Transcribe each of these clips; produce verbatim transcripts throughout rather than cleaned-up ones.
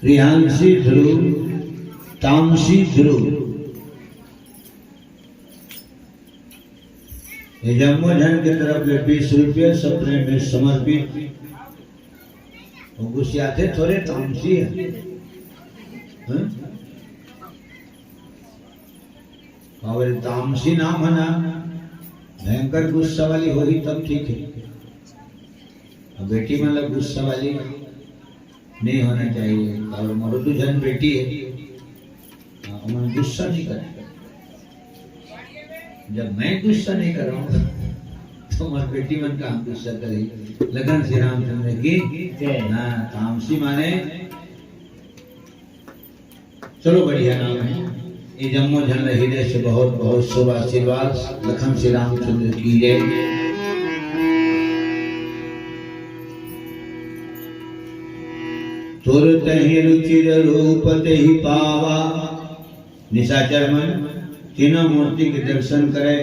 प्रियांशी ध्रुव, तामसी ध्रुव, ये जम्मो झन के तरफ ले बीस रुपया सप्रेम में समर्पित। वो गुस्सियाथे थोरे, तामसी हे। हं? अउ तामसी नाम हे ना, भयंकर गुस्सा वाली होही तब ठीक हे। अब बेटी मन ला गुस्सा वाली नहीं होना चाहिए। अउ मोर दू झन बेटी हे, हाँ, ओमन गुस्सा नहीं करे। जब मैं गुस्सा नहीं कर रहा हूँ, तो मोर बेटी मन कहाँ गुस्सा करे? लखन श्री रामचंद्र की जय। हाँ, तामसी माने चलो, बढ़िया नाम हे। ये जम्मो झन ला हृदय से बहुत बहुत शुभ आशीर्वाद। लखन श्री रामचंद्र की जय। तुर तहि रुचिर रूप तेहि पावा। निशाचर मन, तीनों मूर्ति के दर्शन करे।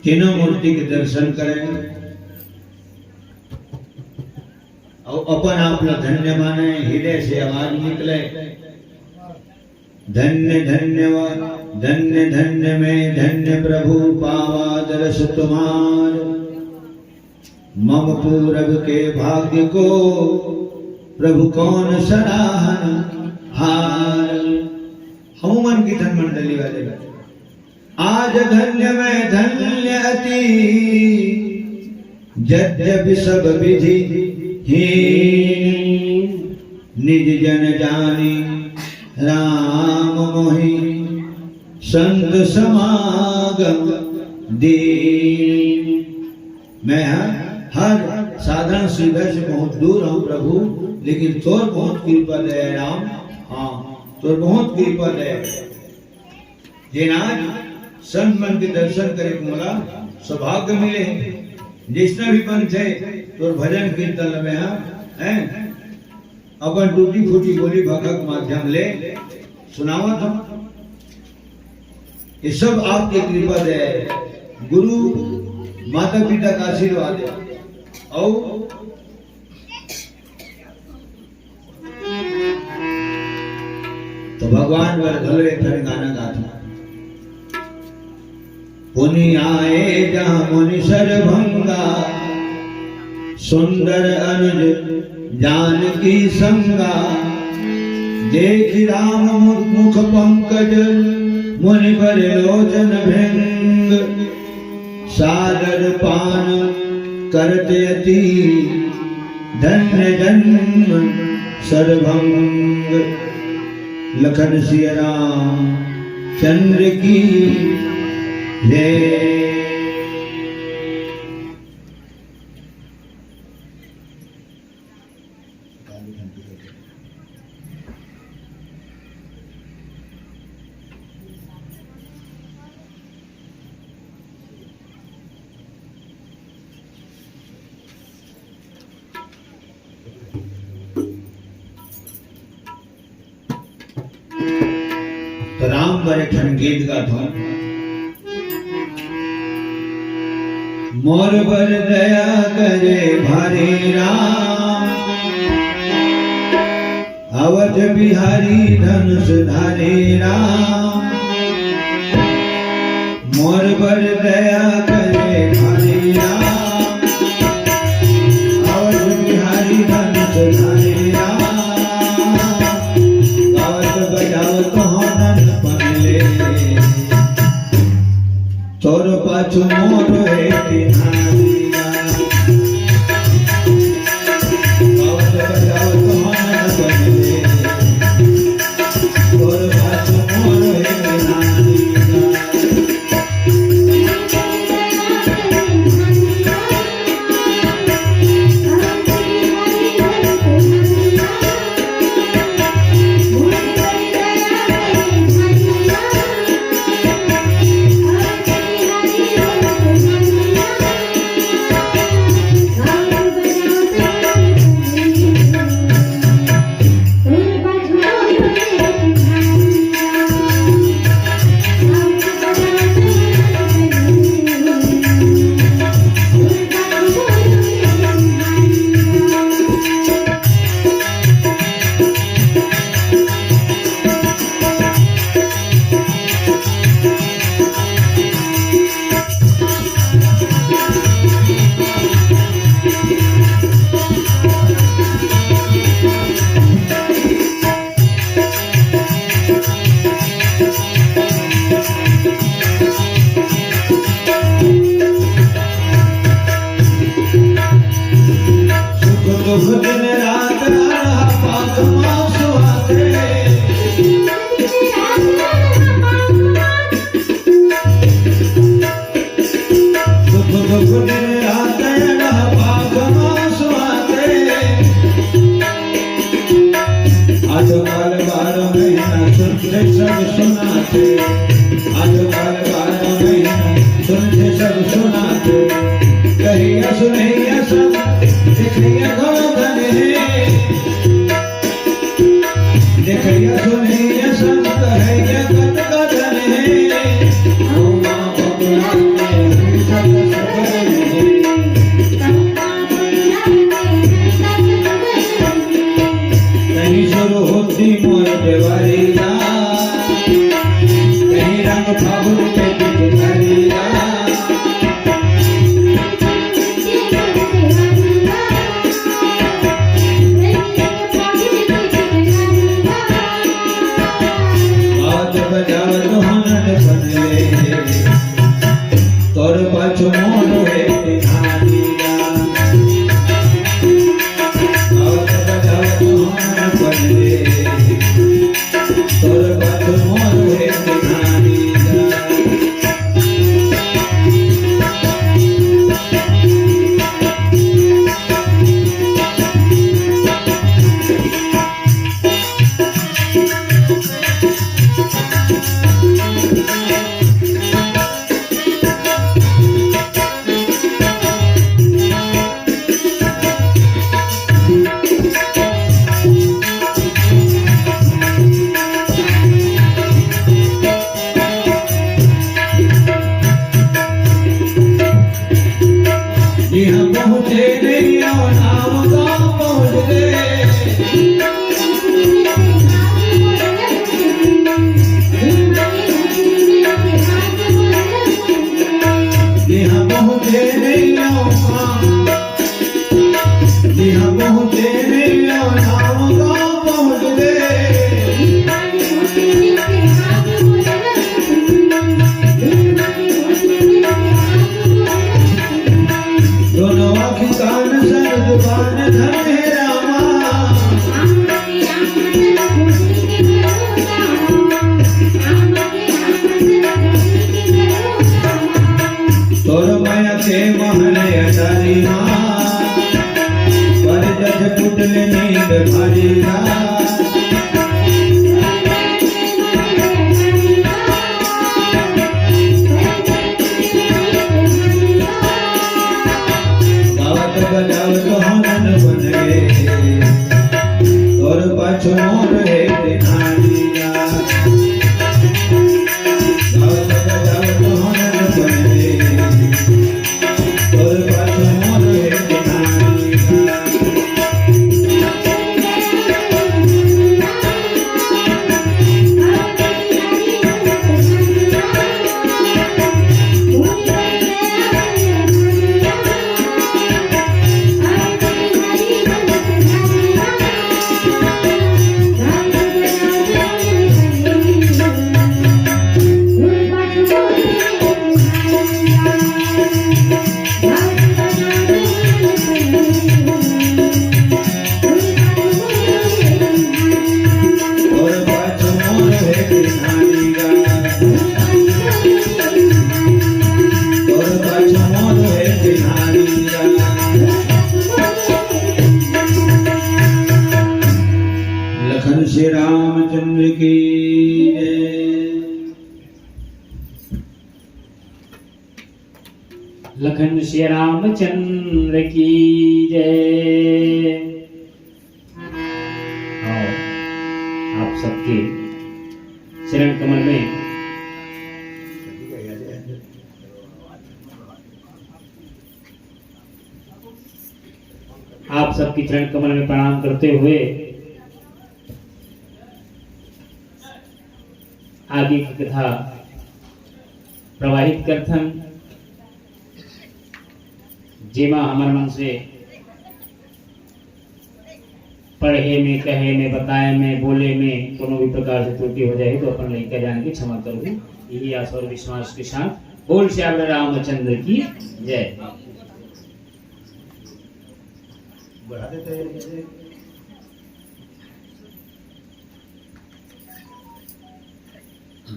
तीनों मूर्ति के दर्शन करे अउ अपन आप ला धन्य माने, हृदय से आवाज निकले, "धन्य धन्य वा, धन्य धन्य मैं धन्य प्रभु पावा दरस तुम्हार। मम पूरब के भाग्य को प्रभु कौन सराहन हार।" हमू मन कीर्तन मंडली वाले आज धन्य मैं धन्य अति, यद्यपि सब विधि हीन। निज जन जानी राम मोहि संत समागम दीन। मैं हर, हर साधन सुविधा से बहुत दूर हूँ प्रभु, लेकिन तोर बहुत कृपा दया राम। हाँ, तोर बहुत कृपा दया। जेन आज संत मन के दर्शन करे के मोला सौभाग्य मिले हे। जइसना भी पंथ हे, तोर भजन कीर्तन ल मैं ह, हैं, अपन टूटी फूटी बोली भाखा के माध्यम ले सुनावत हूँ। ये सब आपके कृपा दे, गुरु माता पिता का आशीर्वाद हे। अउ तो भगवान बर घलो एक ठन गाना गाथन। पुनि आए जहाँ मुनि सरभंगा, सुंदर अनुज जानकी संगा। देखि राम मु-, मुख पंकज, मुनि बर लोचन भृंग। सादर पान करत अति, धन्य जन्म सरभंग। लखन सिया राम चंद्र की जय। तो राम बर एक ठन गीत गाथों। मोर बर दया करे भारी राम, अवध बिहारी धनुष धारी राम। मोर बर दया करे भारी राम, अवध बिहारी धनुष धारी राम। गावत बजावत हौनन पनले, तोर पाछू मोर हे किनारिया। गावत बजावत हौनन पनले, तोर पाछू मोर हे किनारिया। आजकल बारह महीना सुनथे सब सुनाथे, आजकल बारह महीना सुनथे सब सुनाथे। कहिया सुनैया सब देखैया घलो धन हे, देखैया सुनैया सब कहैया कतका धन हे। ओ माँ बबुला में हम सब सुधन हे। कहीं शुरू होती मोर देवारी ला, कहीं रंग फागुन के पिचकारी ला। बात बजावत हनन बनले, तोर पाछू मोर हे तिहारी ला। बात बजावत हनन बनले, तोर पाछू मोर हे तिहारी ला। इहाँ पहुँचे नैया नाव गाँव पहुँच गे। इहाँ पहुँचे नैया, इहाँ पहुँचे नैया नाव गाँव पहुँच गे। दोनों आँखी कान सर जुबान धन हे रामा। तोर मया के महल अटारी मा, पर जग पुतल नींद भारी ला। गावत बजावत हनन बन गे, तोर पाछू मोर हे तिहारी ला। गावत बजावत हनन बन गे, तोर पाछू मोर हे तिहारी ला। लखन श्री रामचंद्र की जय। लखन श्री रामचंद्र की जय। और आप सबके चरण कमल में, आप सबके चरण कमल में प्रणाम करते हुए आगे की कथा प्रवाहित करथन, जेमा हमर मन से पढ़े में, कहे में, बताए में, बोले में कोनो भी प्रकार से त्रुटि हो जाए तो अपन लइका जान के क्षमा करहू। यही आशा और विश्वास के साथ बोल सियावर रामचंद्र की जय।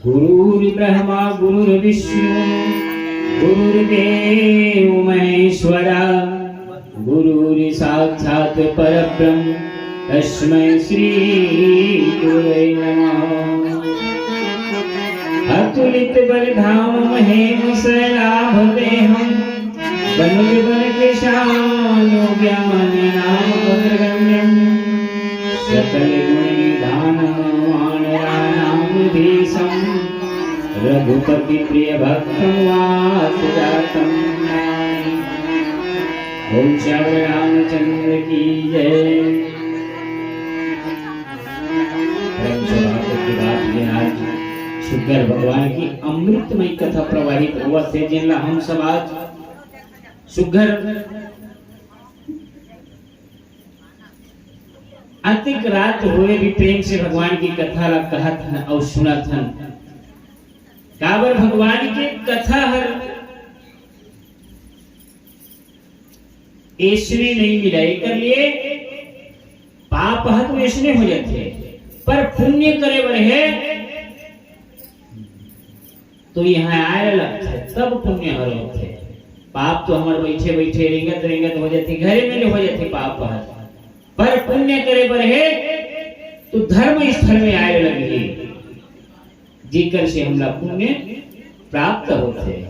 गुरुर्ब्रह्मा गुरुर्विष्णु गुरुर्देव महेश्वरा, गुरुर्साक्षात् परब्रह्म तस्मै श्री गुरवे नमः। अतुलित बल धाम महेम सैलाभ देहम। बल बल के शान ज्ञान नाम अग्रगण्यम। सकल गुण निधान हनुमान राम देशम। रघुपति प्रिय भक्तम वास जातम। बोल सियावर रामचंद्र की जय। परम सौभाग्य की बात ये आज सुग्घर भगवान की अमृतमय कथा प्रवाहित होवत हे, जेन ला हम सब आज सुग्घर अतिक रात होए भी प्रेम से भगवान की कथा ला कहत हन अउ सुनत हन। काबर भगवान के कथा हर एसने नहीं मिला, एकर लिए पाप ह तो एसने हो जाथे, पर पुण्य करे बर हे तो यहाँ आए लगथे, तब पुण्य हर होथे। पाप तो हमर बैठे बैठे रेंगत रेंगत हो जाथे, घरे में ले हो जाथे पाप हर, पर पुण्य करे बर हे तो धर्म स्थल में आए लगही, जेकर से हमला पुण्य प्राप्त होथे।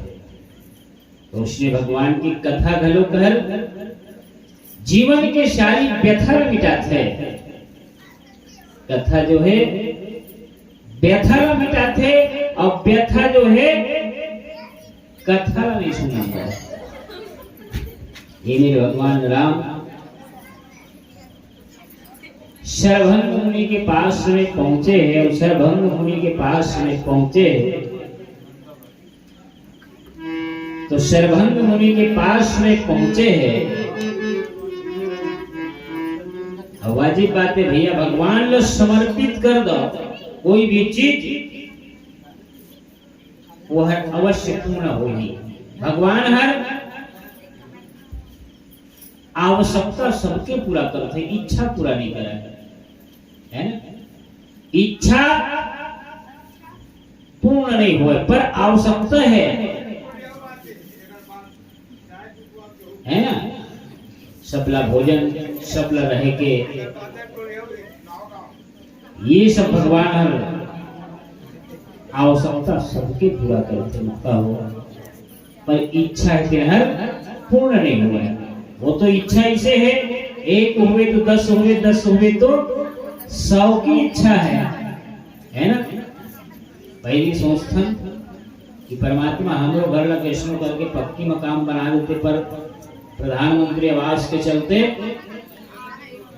तो उसने भगवान की कथा घलो कहल, जीवन के सारी व्यथा ल मिटाथे। कथा जो हे व्यथा ल मिटाथे, अउ व्यथा जो हे कथा ल नहीं सुनाथे। ये मेरे भगवान राम शरभंग मुनि के पास में पहुंचे हे, अउ शरभंग मुनि के पास में पहुंचे हे, तो शरभंग मुनि के पास में पहुंचे हे। अब वाजिब बात हे भैया, भगवान ला समर्पित कर दो कोई भी चीज, वो हर अवश्य पूर्ण होही। भगवान हर आवश्यकता सबके पूरा करथे, इच्छा पूरा नहीं करे, है ना? इच्छा पूर्ण नहीं होए, पर आवश्यकता हे, है ना? सबला भोजन, सबला रहे के, ये सब भगवान हर आवश्यकता सबके पूरा करथे, मक्का हो, पर इच्छा हे तेहर पूर्ण नहीं होए। वो तो इच्छा ऐसे हे, एक होवे तो दस होवे, दस होवे तो सौ की इच्छा हे, है ना? पहली सोचथन कि परमात्मा हमरो घर ला कइसनो करके पक्की मकान बना देते, पर प्रधानमंत्री आवास के चलते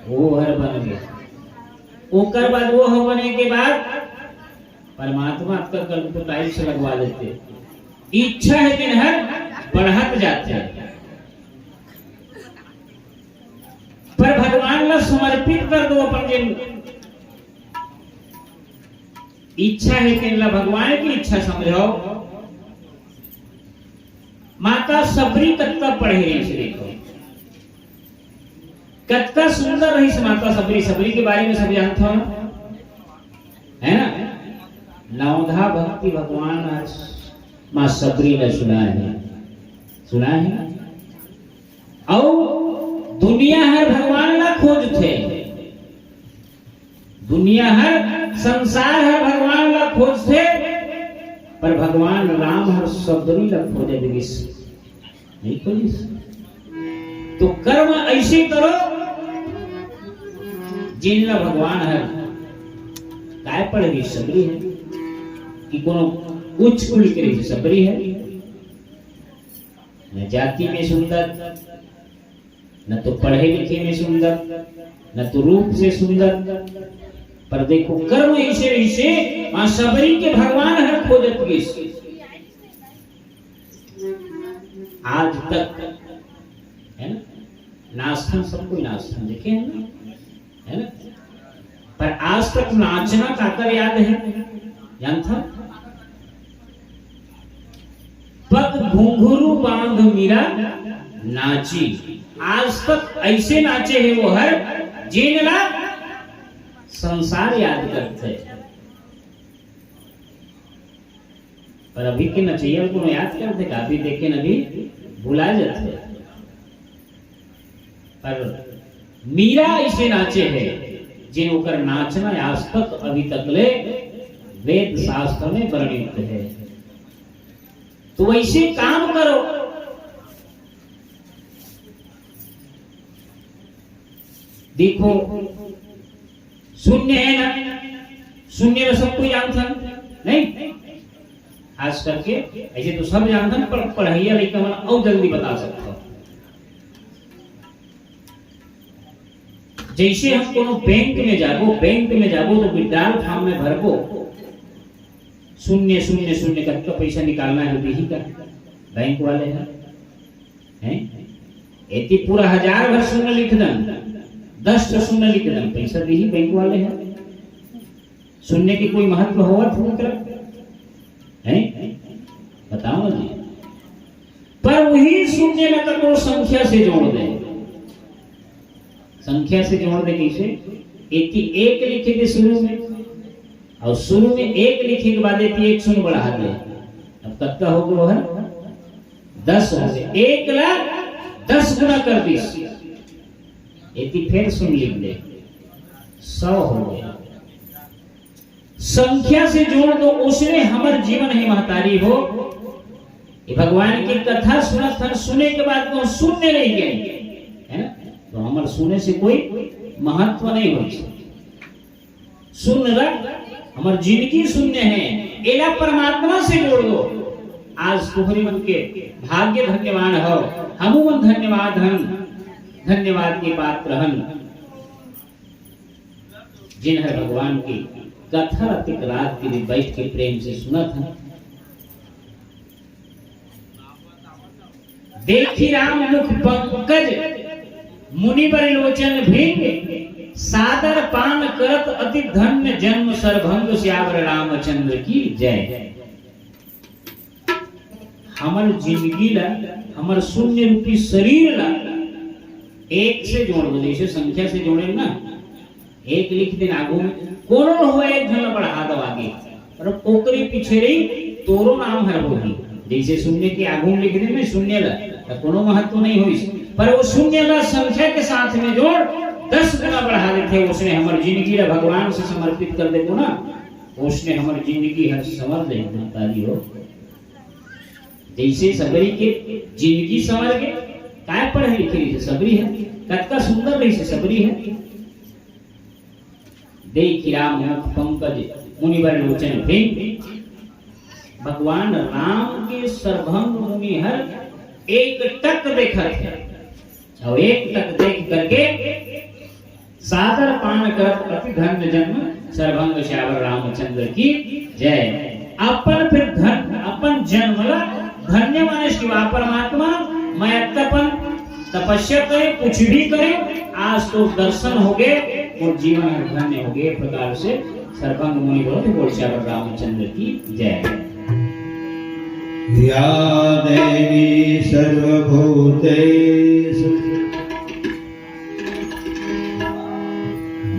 वो हर बन गया। ओकर बाद वो हर बने के बाद परमात्मा आपका कर्म को टाइल्स लगवा देते। इच्छा हे तेहर बढ़त जाथे, पर भगवान ला समर्पित कर दो अपन जिन इच्छा हे तेन ला भगवान की इच्छा समझो। माता सबरी कतका पढ़े रहिस, देखो कतका सुंदर रहिस माता सबरी। सबरी के बारे में सब जानत हो ना, है ना? नवधा भक्ति भगवान आज माँ सबरी ने सुना है, सुना है। अउ दुनिया हर भगवान ला खोजथे, दुनिया हर, संसार हर भगवान ला खोजथे, पर भगवान राम हर सबरी ला खोजे दिस, नहीं खोजिस। तो कर्म ऐसे करो जिन ला भगवान हर काय पढ़ गई, सबरी है कि कोनो उच्च कुल के रही, सबरी है। न जाति में सुंदर, न तो पढ़े लिखे में सुंदर, न तो रूप से सुंदर, पर देखो कर्म ऐसे ऐसे माँ सबरी के भगवान हर खोजत गिस। आज तक, है ना, नाचथन, सब कोई नाचथन, देखे हैं ना, है ना? पर आज तक नाचना काकर याद है, जानता? पग घुंघरू बांध मीरा नाची। आज तक ऐसे नाचे हे वो हर, जेन ला संसार याद करथे। पर अभी के नचैया कोनो याद करथे का? अभी देखे न, अभी भुला जाथे। पर मीरा ऐसे नाचे हे, जिन ओकर नाचना आज तक, अभी तक ले वेद शास्त्र में वर्णित है। तो वैसे काम करो। देखो, शून्य है ना, शून्य में सब कोई जानता है, नहीं? खास करके ऐसे तो सब जानता है, पर पढ़ैया लइका मन अउ जल्दी बता सकता हूँ। जैसे हम कोनो बैंक में जाबो, बैंक में जाबो तो विड्रॉल फॉर्म में भरबो, शून्य शून्य शून्य, कतका पैसा निकालना है, देही का बैंक वाले ह, हैं? एती पूरा हजार भर शून्य लिख दन, दस ठो शून्य लिख दन, पैसा देही बैंक वाले ह। शून्य के कोई महत्व होवत हे ओकरा? हैं? बताओ ना जी। पर वही शून्य ला ककरो संख्या से जोड़ दे। संख्या से जोड़ दे कैसे? एती एक लिखे दे शुरू में, अउ शुरू में एक लिखे के बाद एती एक शून्य बढ़ा दे। अब कतका हो गे ओहर? दस हो गे। एक ला दस गुना कर दिस, एती फेर शून्य लिख दे, सौ हो गे। संख्या से जोड़ दो, ओसने हमर जीवन हे महतारी हो। ये भगवान की कथा सुनत हन, सुने के बाद तो शून्य रह गए, है ना? तो हमर सुने से कोई महत्व नहीं होय। शून्य रख, हमर जिंदगी शून्य हे, एला परमात्मा से जोड़ दो। आज तोहरे मन के भाग्य धन्यवान हो, हमू मन धन्यवाद हन, धन्यवाद के पात्र हन। जिन हर भगवान की कथा अतिक रात के भी बैठ के प्रेम से सुनत हन। देखि राम मुख पंकज मुनिवर लोचन भृंग, सादर पान करत अति धन्य जन्म सरभंग, सियावर रामचंद्र की जय। हमर जिंदगी ला, हमर शून्य रूपी शरीर ला एक से जोड़ दो, जैसे संख्या से जोड़े ना, एक लिख दिन आगू में कोनो हो, एक झन ला बढ़ा दो आगे, पर ओकरे पीछे रही, तोरो नाम हर होही। जैसे शून्य के आगू में लिख दिन में शून्य ला, तो कोनो महत्व नहीं होइस, पर वो शून्य ला संख्या के साथ में जोड़, दस गुना बढ़ा देथे। ओसने हमर जिंदगी ला भगवान से समर्पित कर देबो ना, ओसने हमर जिंदगी हर संवर जाही, महतारी हो। जैसे सबरी के जिंदगी संवर गे, काय पढ़े लिखे रहिसे सबरी ह, कतका सुंदर रहिसे सबरी ह। देखि राम मुख पंकज मुनिवर लोचन भृंग, भगवान राम के सरभंग मुनि हर एक टक देखत हे, अउ एक टक देख करके सादर पान करत अति धन्य जन्म सरभंग, सियावर रामचंद्र की जय। अपन फिर धन, अपन जन्म ला धन्य माने शिवा परमात्मा, मैं तपन तपस्या करे, कुछ भी करे, आज तो दर्शन हो गए, वो जीवन धन्य हो गए। प्रकार से सरभंग मुनि बोलत हे, बोल सियावर रामचंद्र की जय। या देवी सर्वभूतेषु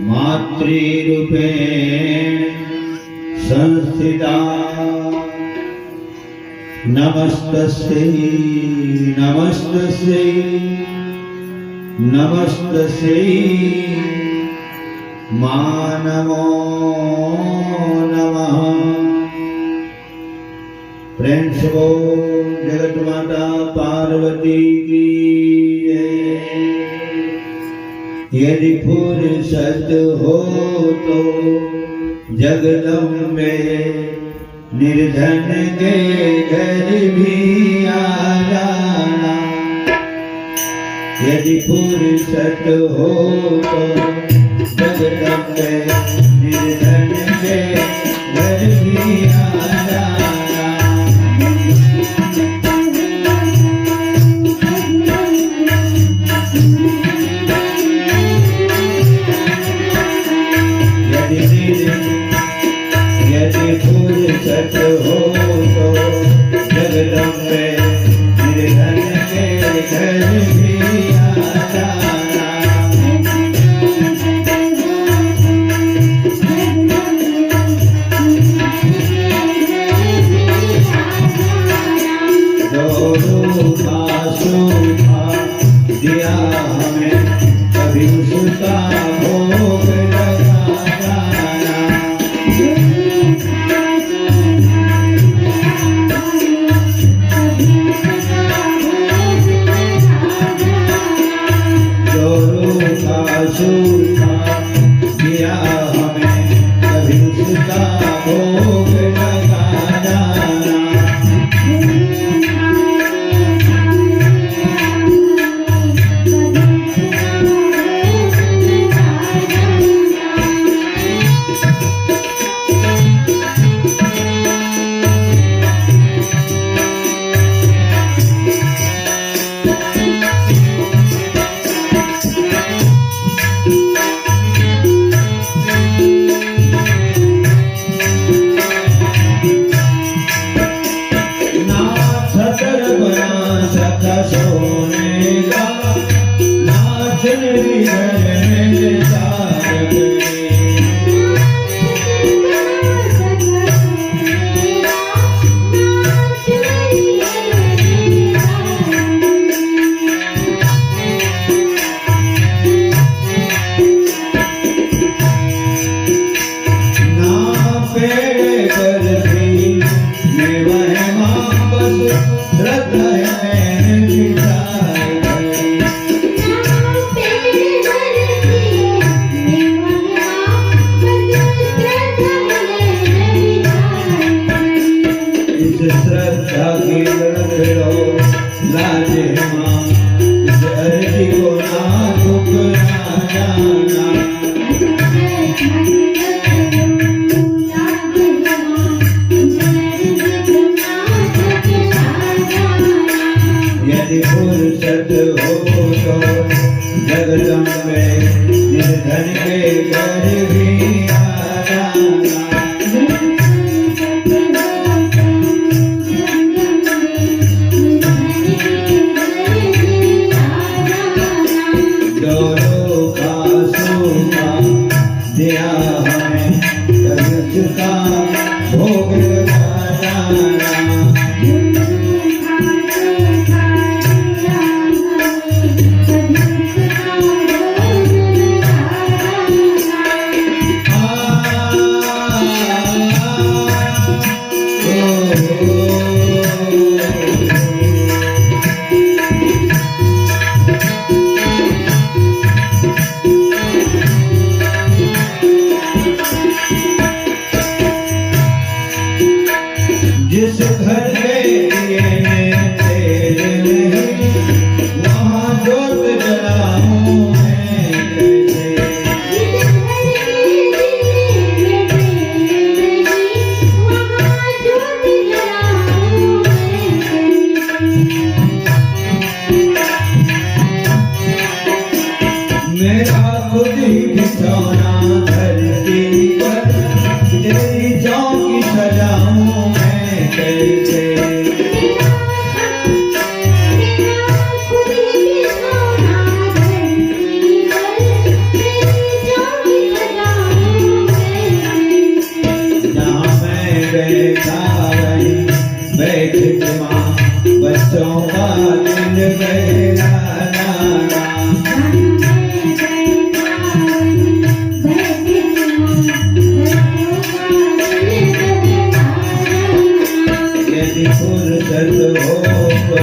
मातृरूपेण संस्थिता। नमस्तस्यै, नमस्तस्यै, नमस्तस्यै। मां नमो नमः। प्रेम से बोल जगत माता पार्वती की जय। यदि फुर्सत हो तो जगदम्बे, निर्धन के घर भी आ जाना। यदि फुर्सत हो तो जगदम्बे, निर्धन के घर भी आ जाना। यदि निर्धन यदि फुर्सत हो तो जगदम्बे, निर्धन के घर भी आ जाना। जो रूपा शोभा दिया हमें, कभी उसका भोग लगा। दिया हमें, कभी उसका भोग लगा जाना। जिस घर के दिए में तेल नहीं, वहाँ जोत जलाऊं मैं कैसे? मेरा खुद ही बिछौना धरती पर, तेरी चौकी सजाऊं मैं कैसे? जहाँ मैं बैठा रही, बैठ के माँ, बच्चों का दिल बहलाना। यदि फुर्सत हो तो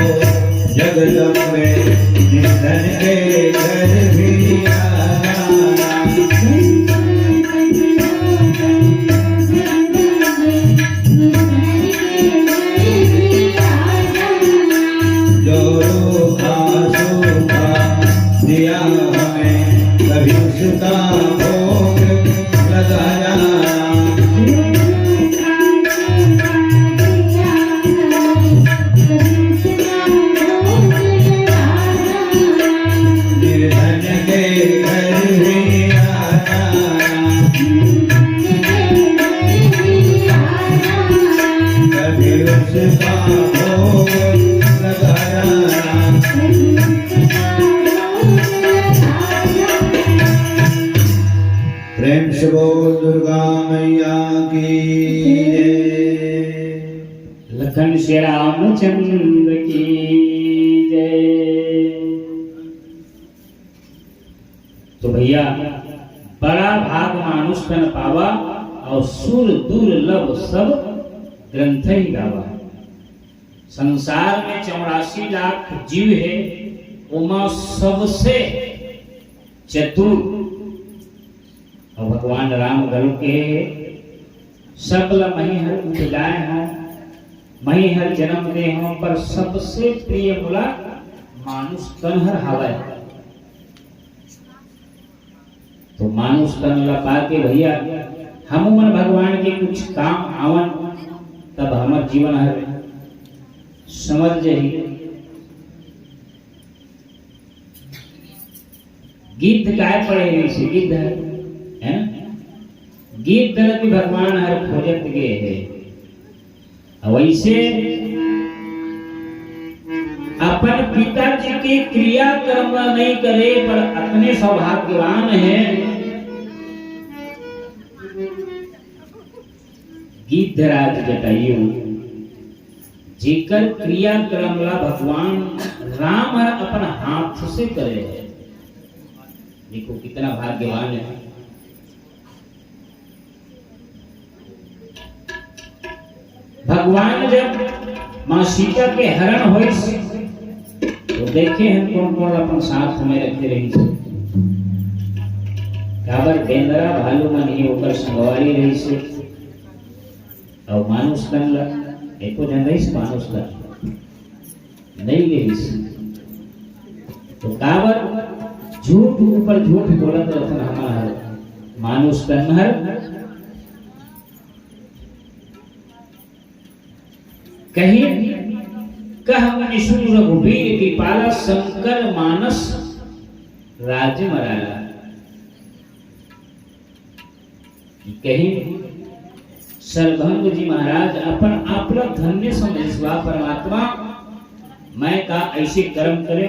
जगदम्बे, निर्धन के घर भी आना। जो रूखा सूखा दिया हमें, कभी उसका भोग लगाया। निर्धन के घर भी आया। कभी उसका भोग लगाया। प्रेम से बोल दुर्गा मैया की जय। लखन श्री रामचंद्र की जय। तो भैया, बड़ा भाग मानुष तन पावा, और सुर दुर्लभ सब ग्रंथ ही गावा। संसार में चौरासी लाख जीव हे, ओमा सबसे चतुर अउ भगवान राम घलो के, सब ल मही हर उपजाए हंव, मही हर जन्म दे हंव, पर सबसे प्रिय मोला मानुष तन हर हावय। तो मानुष तन ला पाके भैया, हमू मन भगवान के कुछ काम आवन, तब हमर जीवन हर समझ जाही। गिद्ध काय पड़े हे, से गिद्ध हे, है ना? गिद्ध ल भी भगवान हर खोजत गे हे। वैसे अपन पिताजी के क्रियाकर्म नहीं करे, पर अतने सौभाग्यवान हे गिद्धराज जटायु, जेकर क्रियाकर्म ला भगवान राम हर अपन हाथ से करे हे। देखो कितना भाग्यवान हे। भगवान जब माँ सीता के हरण होइस, तो देखे हन कोन कोन अपन साथ में रखे रहिस। काबर बेंदरा भालू मन ही ओकर संगवारी रहिस। अउ मानुष तन ला, एको झन रहिस मानुष तन। नहीं लेहिस। तो काबर झूठ ऊपर झूठ बोलत रथन हमन हर, मानुष तन हर। कहीं कह मुनि सुन रघुबीर कृपाला, शंकर मानस राज मराला। कहीं सरभंग जी महाराज अपन आप ला धन्य समझिस, वाह परमात्मा, मैं का ऐसे कर्म करे,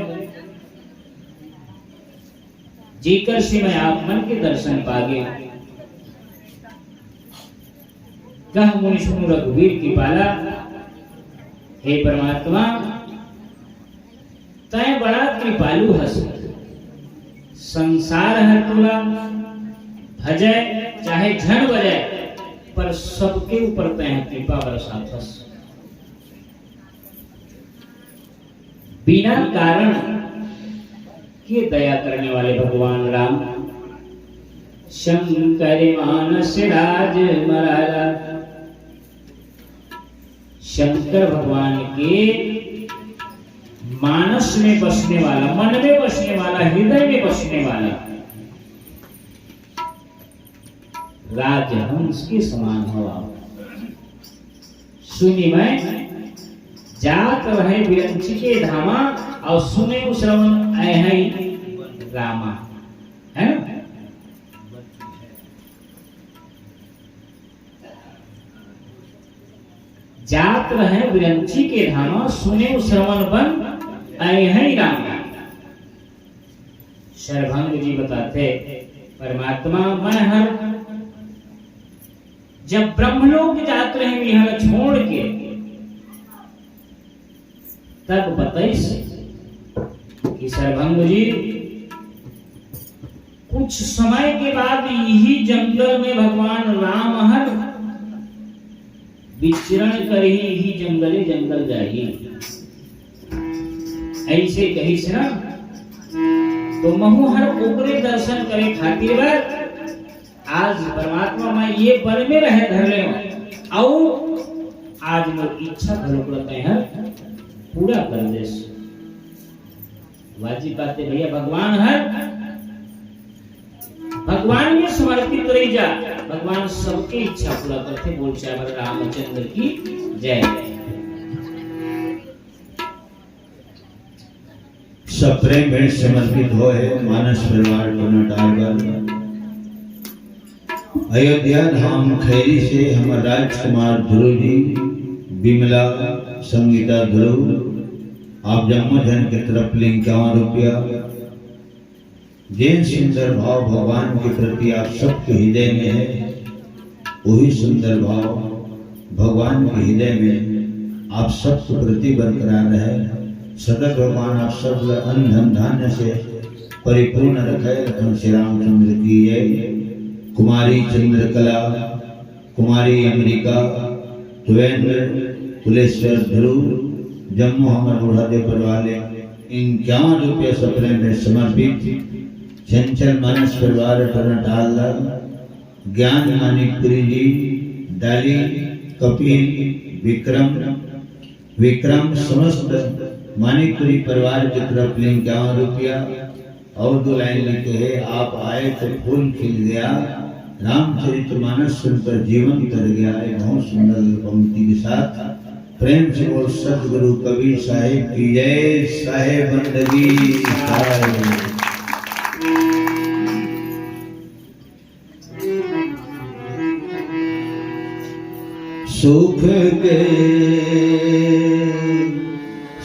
जेकर से मैं आप मन के दर्शन पागे। कह मुनि सुनु रघुबीर कृपाला। हे परमात्मा, तैं बड़ा कृपालु हस। संसार हर तोला भजय चाहे झन भजय, पर सबके ऊपर तैं कृपा बरसाथस। बिना कारण के दया करने वाले भगवान राम। शंकर मानस राज मराला। शंकर भगवान के मानस में बसने वाला, मन में बसने वाला, हृदय में बसने वाला राजहंस के समान हो आप। सुनि मैं जात रहैं बिरंची के धामा, अउ सुनेंव श्रवण अइहैं रामा, है ना? जात रहैं बिरंची के धामा, सुनेंव श्रवण बन अइहैं रामा। शरभंग जी बताथे, परमात्मा मैं हर जब ब्रह्मलोक जात रहेंव इहाँ ला छोड़ के, तब बताइस कि शरभंग जी, कुछ समय के बाद इही जंगल में भगवान राम हर विचरण करही, इही जंगले जंगल जाही। अइसे कहिस ना, तो महूँ हर ओकरे दर्शन करे खातिर बर आज परमात्मा मैं ये बन में रहे धर ले, अउ आज मोर इच्छा घलोक ला तैं हर पूरा कर देस। वाजिब बात हे भैया, भगवान हर, भगवान में समर्पित रही जा, भगवान सबके इच्छा पूरा करथे। बोल श्यावर रामचंद्र की जय। सप्रेम भेंट समर्पित होय हे मानस परिवार टोनाटाल बर। अयोध्या धाम खैरी से हमर राजकुमार ध्रुव जी, विमला, संगीता ध्रुव, आप जम्मो झन के तरफ ले इक्यावन रुपया। जेन सुंदर भाव भगवान के प्रति आप सबके हृदय में है, वही सुंदर भाव भगवान के हृदय में आप सबके प्रति बरकरार रहे। सदा भगवान आप सब ल अन्न धन धान्य से परिपूर्ण रखे। लखन श्री रामचंद्र की जय। कुमारी चंद्रकला, कुमारी अम्बिका, देवेंद्र, तुलेश्वर ध्रुव, जम्मो हमर बूढ़ा देव परिवार ले इक्यावन रुपया सप्रेम भेंट समर्पित। चंचल मानस परिवार टोनाटाल ला, ज्ञान मानिकपुरी जी, डाली, कपिल, विक्रम, विक्रम, समस्त मानिकपुरी परिवार के तरफ ले इक्यावन रुपया। अउ दो लाइन लिखे हे, आप आए तो फूल खिल गया, रामचरित मानस सुनकर जीवन तर गया। एक बहुत सुंदर पंक्ति के साथ प्रेम से बोल सतगुरु कबीर साहेब की जय। साहेब बंदगी साहेब। सुख के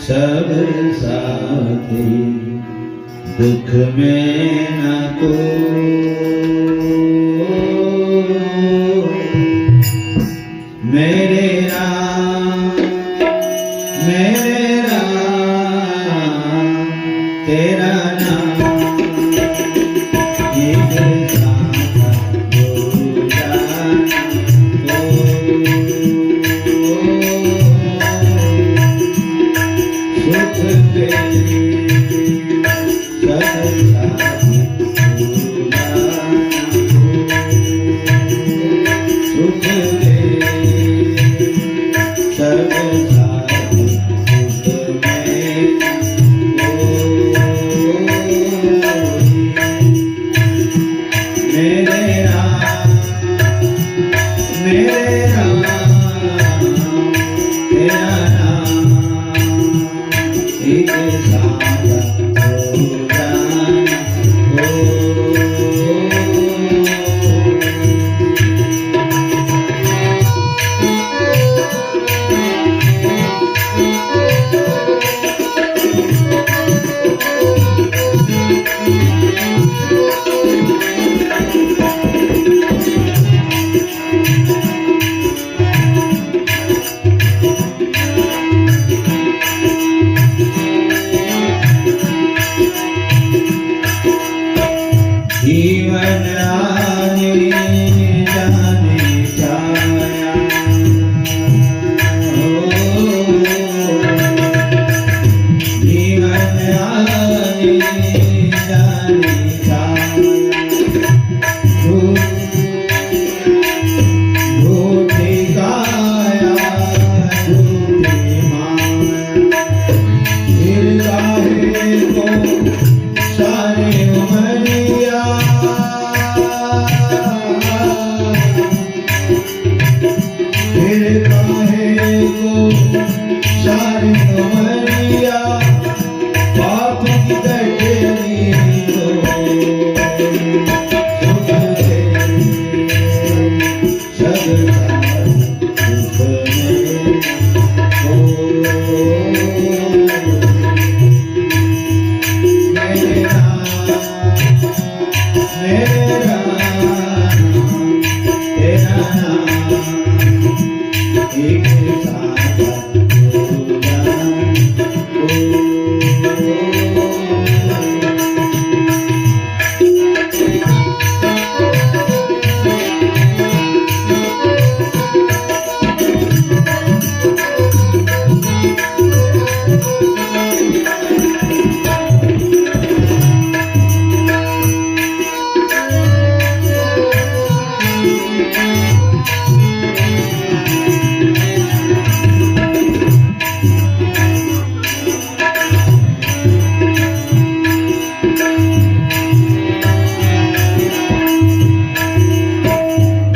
सब साथी, दुख में न को। मेरे राम, मेरे राम, तेरा नाम।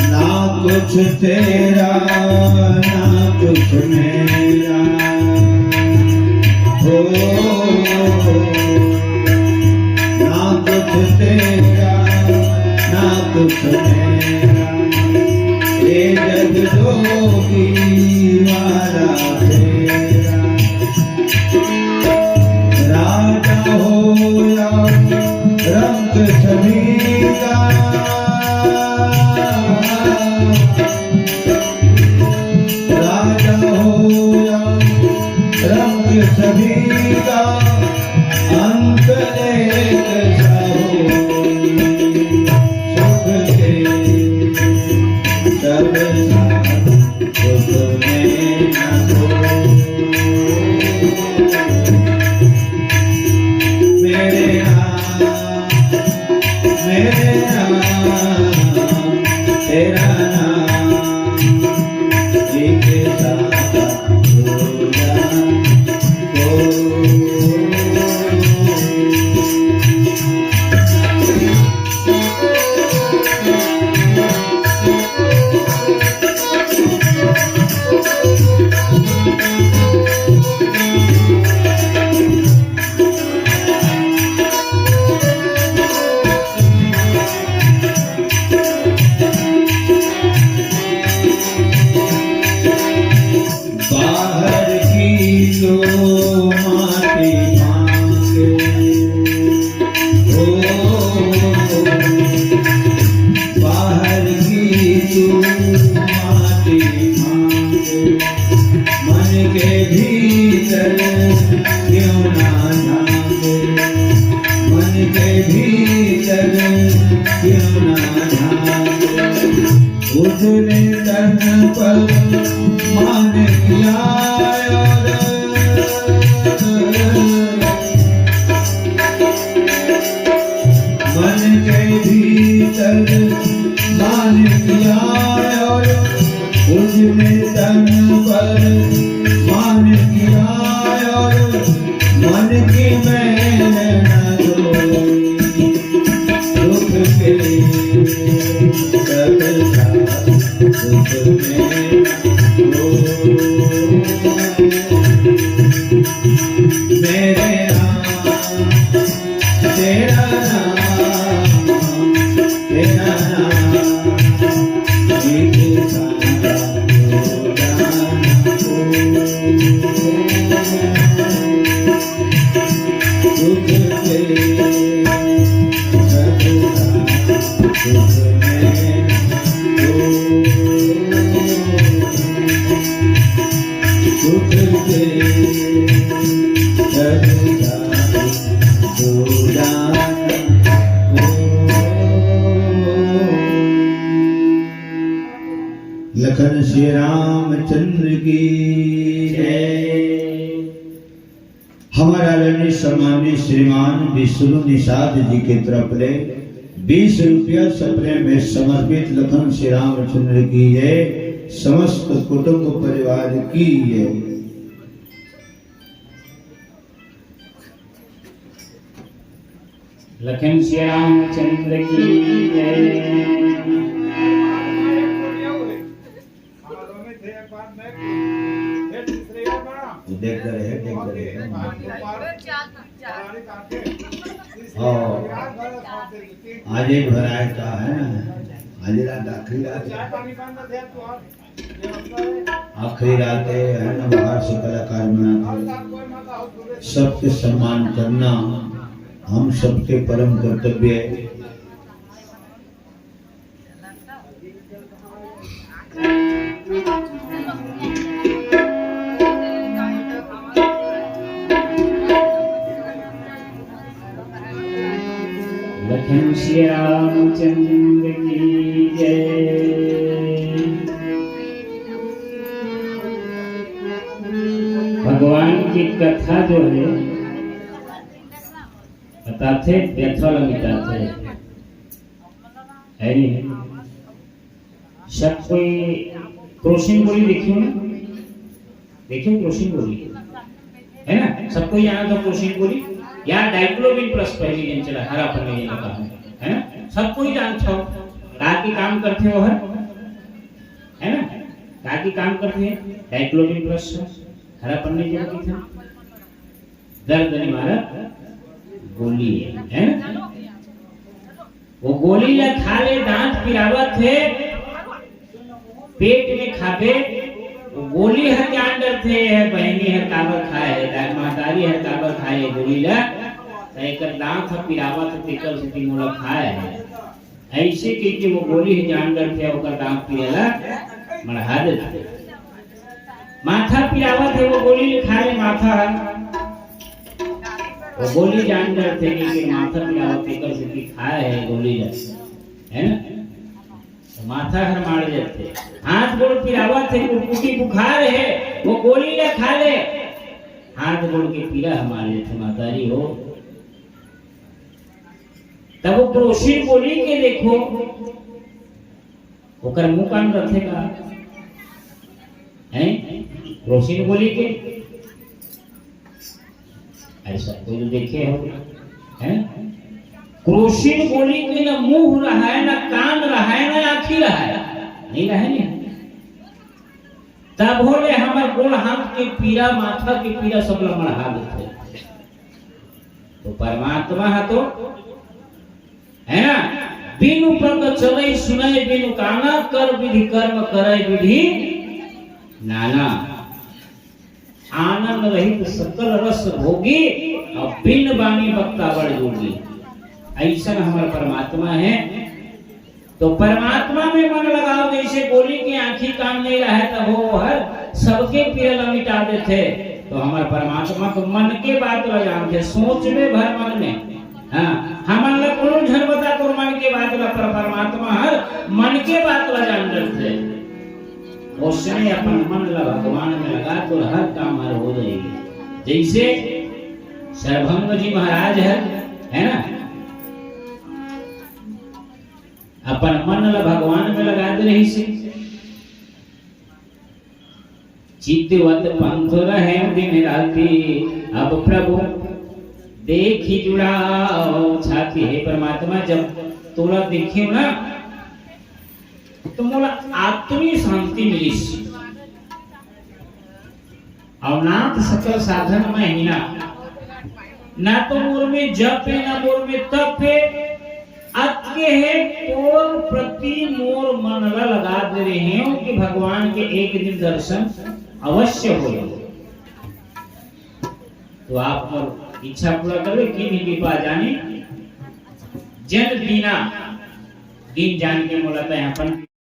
ना कुछ तेरा, ना कुछ मेरा, हो, ना कुछ तेरा, ना कुछ मेरा, ये जग जोगी वाला तेरा। राजा हो या रंक सभी का, राजा हो या रंक सभी का, अंत एक सा हो। सुख के सब साथ, सुख में न खो। मेरे राम, मेरे राम, तेरा नाम एक सा बाहर की तो माटी मांगे, ओ, बाहर की तो माटी मांगे, मन के भीतर क्यों ना झांके, मन के भीतर क्यों ना झांके। उजले तन पर मानिक आयो रे। मन के भीतर मानिक आयो रे। उजले तन पर मानिक आयो रे। मन की मैल न धोई। दुख के सब साथ सुख में हो। मेरे राम, तेरा नाम, तेरा नाम, एक साथ हो जाना हो। लखन श्री रामचंद्र की जय। हमर आदरणीय सम्माननीय श्रीमान विष्णु निषाद जी के तरफ ले बीस रुपया सपने में समर्पित लखन श्री रामचंद्र की जय, समस्त कुटुंब परिवार की जय। लखन श्री रामचंद्र की जय। देख रहे हैं, देख रहे हैं। हाँ, आज एक भराए का है ना, आज रात आखिरी रात है। आखिरी रात है, है ना, बाहर से कलाकार बनाते हैं। सबके सम्मान करना हम सबके परम कर्तव्य है। लखन श्री रामचंद्र की जय। भगवान की कथा जो है, बताथे, व्यथा ल मिटाथे, है नहीं? सब कोई क्रोसिन गोली देखियो ना, देखियो क्रोसिन गोली, है ना? सब कोई जानत हो क्रोसिन गोली या डाइक्लोबिन प्लस, पहली दिन चला हरा पन्नी दिन का, है ना? सब कोई जानत हो, का के काम करथे वो हर, है ना? का के काम करथे डाइक्लोबिन प्लस, हरा पन्नी दिन की था, दर्द निवारक गोली है, है ना? वो गोली ला खा ले, दांत पिरावत हे, पेट में खाबे, वो गोली हर जान डरथे, ये बहनी हर काबर खाए हे, दा-, महतारी हर काबर खाए हे गोली ला, त एकर दांत ह पिरावत हे, तेकर सेती मोला खाए हे। ऐसे कहिके वो गोली ह जान डरथे, ओकर दांत पिरे ला मढ़ा देथे। माथा पिरावत हे, वो गोली ल खा ले माथा हर। वो गोली जान डरथे कि, कि माथा पिरावत हे, तेकर सेती खाए हे गोली ल, है ना? तो माथा हर मार जाथे। हाथ गोड़ पिरावत हे, कुटकुटी बुखार हे, वो गोली ल खा ले, हाथ गोड़ के पीरा ह मार जाथे, महतारी हो। तब वो क्रोसिन गोली के देखो, ओकर मुंह कान रथे का? हैं? क्रोसिन गोली के? अरे, सब कोई तो देखे हो, हैं? क्रोसिन गोली के ना मुंह रहे, ना कान रहे, ना आँखी रहे, नहीं रहे, नहीं। तब होले हमर गोड़ हाथ के पीरा, माथा के पीरा सब ला मढ़ा देथे। तो परमात्मा ह तो, है ना, बिनु पग चलई सुनई बिनु काना, कर विधि कर्म करई विधि नाना। आनंद रहित सकल रस भोगी, और बिन बानी वक्ता बड़ जोगी। ऐसन हमर परमात्मा है। तो परमात्मा में मन लगाओ, जैसे गोली के आँखी कान नहीं रहे, तब वो हर सबके पीरा ला मिटा देथे। तो हमर परमात्मा तो मन के बात ला जानथे, सोच में भर मन में। हाँ, हमन ला कोनो झन बता तोर मन के बात ला, पर परमात्मा हर मन के बात ला जान डरथे। ओसने अपन मन ला भगवान में लगा, तोर हर काम हर हो जाएगी। जैसे सरभंग जी महाराज है, है ना, अपन मन ला भगवान में लगा दे रहिसे। चितवत पंथ रहे दिन राति, अब प्रभु देखि जुड़ाव छाती। हे परमात्मा, जब तोला देखियो ना, तो मोला आत्मी शांति मिलिस। अउ नाथ सकल साधन में हीना, ना तो मोर में जप हे, ना मोर में तप हे। अतके हे, तोर प्रति मोर मन ला लगा दे रहे हो कि भगवान के एक दिन दर्शन अवश्य हो। तो आप मोर इच्छा पूरा करबे, किन्हीं कृपा जानी जन दीना, दीन जान के मोला तैं अपन